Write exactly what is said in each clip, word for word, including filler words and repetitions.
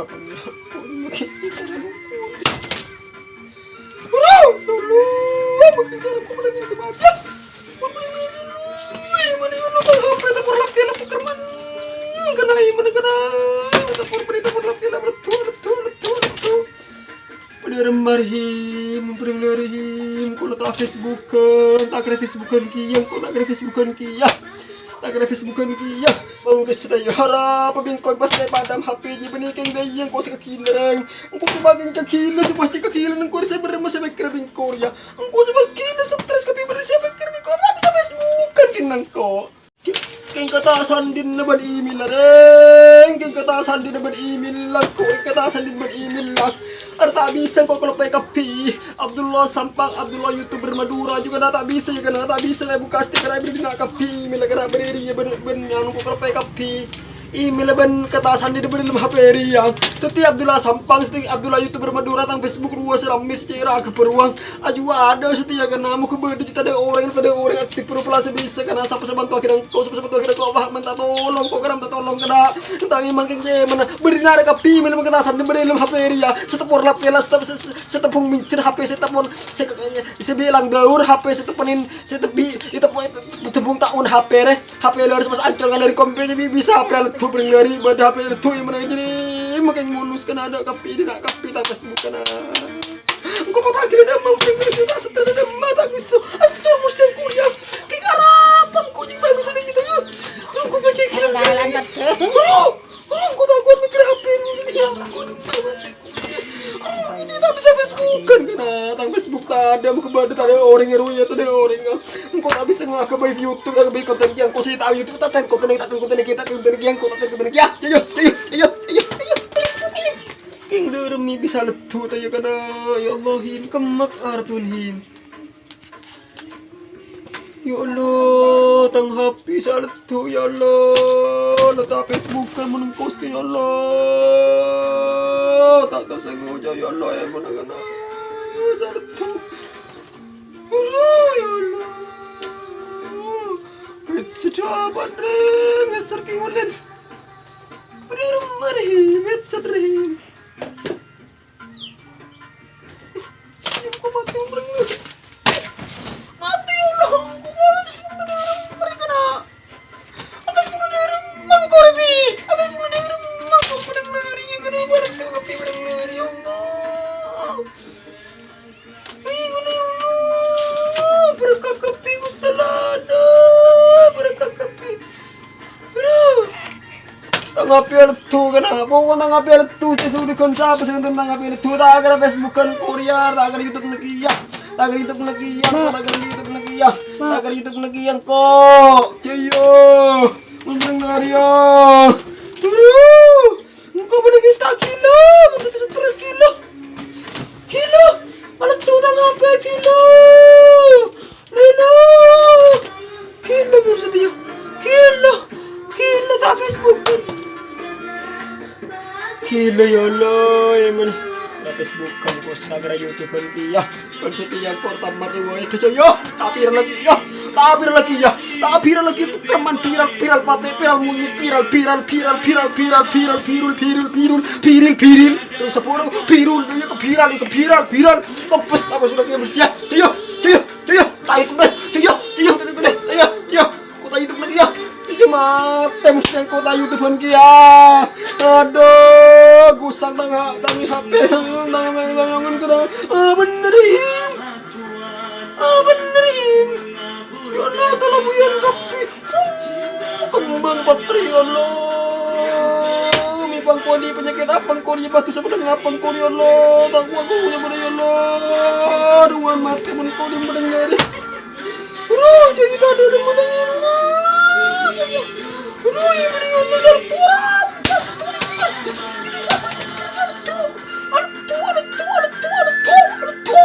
Aduh, ya Allah, makin sarap kok makin semangat. Wih, mana yang nonton apa itu porlap dia lapuk kerman. Kena ini mana kena. Itu por berita porlap dia lapuk. Betul, betul, betul, betul. Padâ remma rèya, mon padâ ngalèya rèya, engko' la ta' Facebookan, ta' kèra Facebookan kèya, engko' ta' kèra Facebookan kèya. Ta' kèra Facebookan kèya. Mangkè sadhâjâ harap bengko pas tè padam H P jiyâ bânnè kèng dâjâ engko' sè kagilâ. Engko' coba kèng kagilâ, sè pas cè' kagilâ engko' rè sè bârâmma sè pèkkèr bengko rèya. Engko' sè pas gilâ stres kabbhi bârâmma sè pèkkèr bengko, ta' bisa Facebookan kèng nangko'. Kèng kata sandina bân email la, rèng. Kèng kata sandina bân email la, ko' kèng kata sandina bân email la. Arè ta' bisa ko' kalopaè kabbhi. Abdullah Sampang, Abdullah YouTuber Madura juga na ta' bisa ya, kana ta' bisa la buka stiker aè bâri' dina kabbhi. Email la kana bâri' rèya bân, bân anu ko' kalopaè kabbhi. Email bân kata sandina bân dâlem H P rèya. Dhâddhi Abdullah Sampang, sè Abdullah YouTuber Madura, tang Facebook rowa sè rammè sè cè' ra aghâbây rowa. Ajuwâ adâ' satèya kana, moghâ bâdâ jâ tadâ' orèng, tadâ' orèng aktif, pèro pala sè bisa kana, sapa sè bantu akhir engko', sapa sè bantu akhir engko', wah, mènta tolong, ko' kèra mènta tolong kana. Tang èman kèng cèmana, bâri' nara' kabbhi, mèlem kètasan, bâri' lem H P rèya, sè tepor lap-, lap-, sè, sè, sè tepung mincèr H P, sè tepung, sè, sè bilang daur H P, sè teponin, sè tebi, tepung, tepung taun H P rè. H P la harus pas ancor ngalèri kompe, jâ' bi-, bisa H P aleddhu, bâreng lari, bâdâ H P aleddhu, èman jârèya, makèng mulus kana, adâ' kabbhi, dina kabbhi, ta' Facebook kana. Engko' patah gila dâmma, bâreng lari, ta' stres dâmma, ta' ngesso. Assur mesti kuliah. Kèng arapa engko' jiyâ bisa kita, ya? Engko' ngajak gila. Bal-balan, Pak. Aduh, aduh, engko' ta' kuat mikir H P ini, ya ampun. Aduh, ini ta' bisa Facebookan, kana. Tang Facebook tadâ', moghâ bâdâ tadâ' orèng, ero ya, tadâ' orèng. Engko' ta' bisa ngaghâbây YouTube, ngaghâbây konten kèya. Engko' sè ta' YouTube, ta' ten konten, ta' ten konten kèya, ta' ten konten kèya, ta' ten konten kèya. Ayo, ayo, ayo, ayo, ayo. Kèng dâremma bisa aleddhu ta' ya, kana. Ya Allah, Him, kemmak artun, Him. Ya Allah, tang H P sè aleddhu, ya Allah. La ta' Facebookan mon engko' stè, ya Allah. Ta' tao sè ngoca', ya Allah, ya, mon kana sè aleddhu. Aduh, ya Allah. Headset apa, Reng? Headset kèng ulèn. Bârâmma rè, headset rè. Engko' matè, bârâmma. Matè, ya Allah, engko' matè, bârâmma rè, kana. Atas bulu dârâ mangko rè, Bi. Atas bulu dârâ mangko, bârâmma rè, kana, bârâmma rè, ya Allah. Ayo, ya Allah, berkat kabbhi, Gusti Allah, aduh, berkat kabbhi. Aduh. Tang H P aleddhu, kana? Pokok tang H P aleddhu, sè sudah kon sapa sè ngonten tang H P aleddhu? Ta' kèra Facebookan, koryar, ta' kèra YouTube nèkèya. Ta' kèra YouTube nèkèya, ta' kèra YouTube nèkèya. Ta' kèra YouTube nèkèya, engko'. Jârèya. Mending lari, ya. Aduh. Engko' bâdâ kèsta gila, maksudnya stres gila. Gila, aleddhu tang H P gila. Lila. Gila, maksudnya. Gila. Gila, ta' Facebook. Gila, ya Allah, ya, men. Ta' Facebook, kan, bos, ta' kèra YouTube, kan, iya. Kan setia kor tamat riwayat aja, ya. Ta' viral lagi, ya. Ta' viral lagi, ya. Ta' viral lagi. Preman viral, viral pate, viral monyet, viral, viral, viral, viral, viral, viral, virul, virul, virul, viril, viril. Terus sepuluh, virul, ya, ke viral, ya, ke viral, viral. Tepes, apa sudah, ya, mesti, ya. Cuyo, cuyo, cuyo. Tayo, tepes. Cuyo, cuyo, tepes, cuyo, cuyo. Kok tayo, tepes lagi, ya. Iya, mate, mesti engko' tayo, tepes, ya. Aduh, gusang tang, tang H P, tang, tang, tang, tang, tang, tang. Ah, bener, ya. Ah, bener, Im. Ya Allah, tolong buyan kabbhi. Uh, kembang patri, ya Allah. Mi pangkoli penyakit apa engko' ri, batu sebelah apa engko' ri, ya Allah. Tang kuat, kuat, kuat, ya Allah. Aduh, mati pun engko' ri, mendengar. Aduh, jadi tak ada, ada mata, ya Allah. Aduh, ya Allah, satu orang. Satu orang. Jadi siapa yang satu? Aleddhu, aleddhu, aleddhu, aleddhu, aleddhu.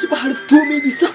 Coba aleddhu, mi bisa.